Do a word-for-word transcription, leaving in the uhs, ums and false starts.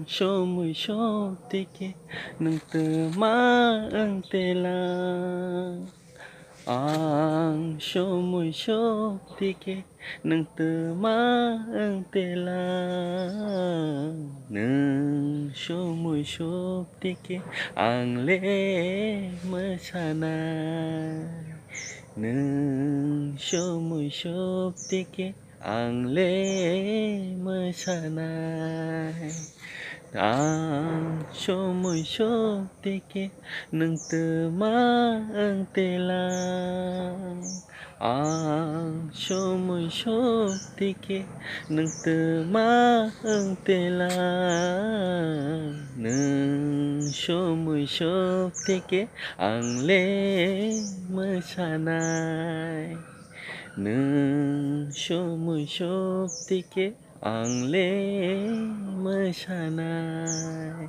Somoi soptike nwng twma wng tela. Ang somoi soptike nwng twma wng tela. Nwng somoi soptike ang le mwsanai. Nwng somoi soptike ang le mwsanai. Ang somoi soptike nwng twma wng tela. Ang somoi soptike nwng twma wng tela. Nwng somoi soptike ang le mwsanai. Nwng somoi soptike ang le mwsanai.